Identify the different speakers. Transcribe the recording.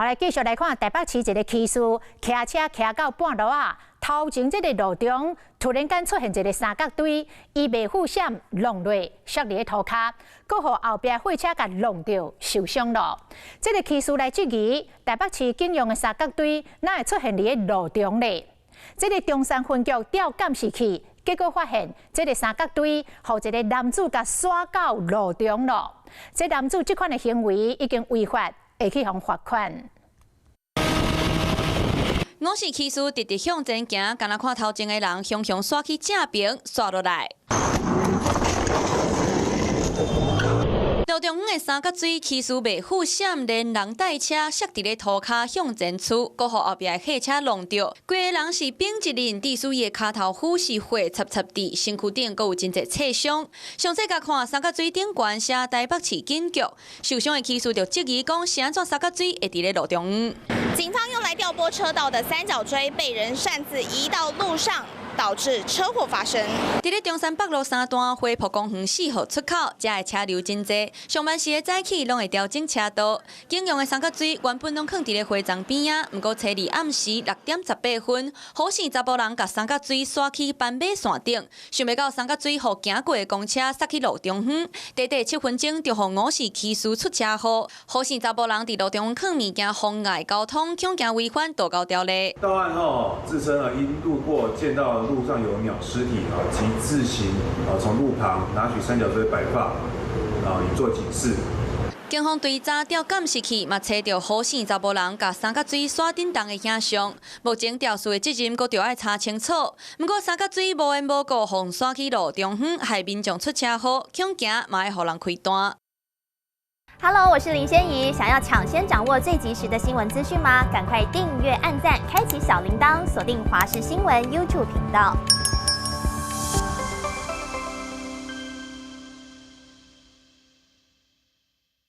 Speaker 1: 來繼續來看台北市一个騎士，騎車騎到半路仔，頭前這个路中突然間出現一个三角錐，伊袂負閃挵落，摔佇咧塗跤，閣予後壁貨車共挵著受傷咯。這个騎士來質疑台北市警用的三角錐，哪會出現佇咧路中咧？這个中山分局調監視器，結果發現這个三角錐予一个男子共甩到路中咯。這男子這款的行為已經違法，會去予罰款。
Speaker 2: 五姓騎士直直向前行，敢若看頭前的人雄雄甩去正爿，紲落來。路中央的三角錐，騎士袂負閃，連人帶車摔佇咧塗跤向前趨，閣予後壁的貨車挵著。規个人是反一輪，致使伊的跤頭斧是血插插佇身軀頂，閣有真濟擦傷。詳細共看三角錐頂懸寫台北市警局，受傷的騎士就質疑講，是按怎三角錐會佇咧路中央？
Speaker 3: 警方用來調撥車道的三角錐被人擅自移到路上，導致車禍發生。
Speaker 2: 佇咧中山北路三段花圃公園4號出口，遮的車流真濟。上班時的早起攏會調整車道。警用的三角錐原本攏囥佇咧花叢邊仔，毋過初二暗時6點18分，好姓查埔人共三角錐甩去斑馬線頂，想袂到三角錐予行過的公車摔去路中央，短短7分鐘就予吳姓騎士出車禍。好姓查埔人佇路中央囥物件妨礙交通，恐驚違反道交條例。
Speaker 4: 到案後，自稱啊因路過見到路上有鳥屍體啊，即自行啊從路旁拿取三角錐擺放啊，以作警示。
Speaker 2: 警方追查調監視器，嘛揣著好姓查埔人共三角錐甩振動的影像。目前肇事的責任，閣著愛查清楚。毋過三角錐無緣無故予甩去路中央，害民眾出車禍，恐驚嘛愛予人開單。
Speaker 5: Hello，我是林仙怡。想要搶先掌握最及時的新聞資訊嗎？趕快訂閱、按讚、開啟小鈴鐺，鎖定華視新聞 YouTube 頻道。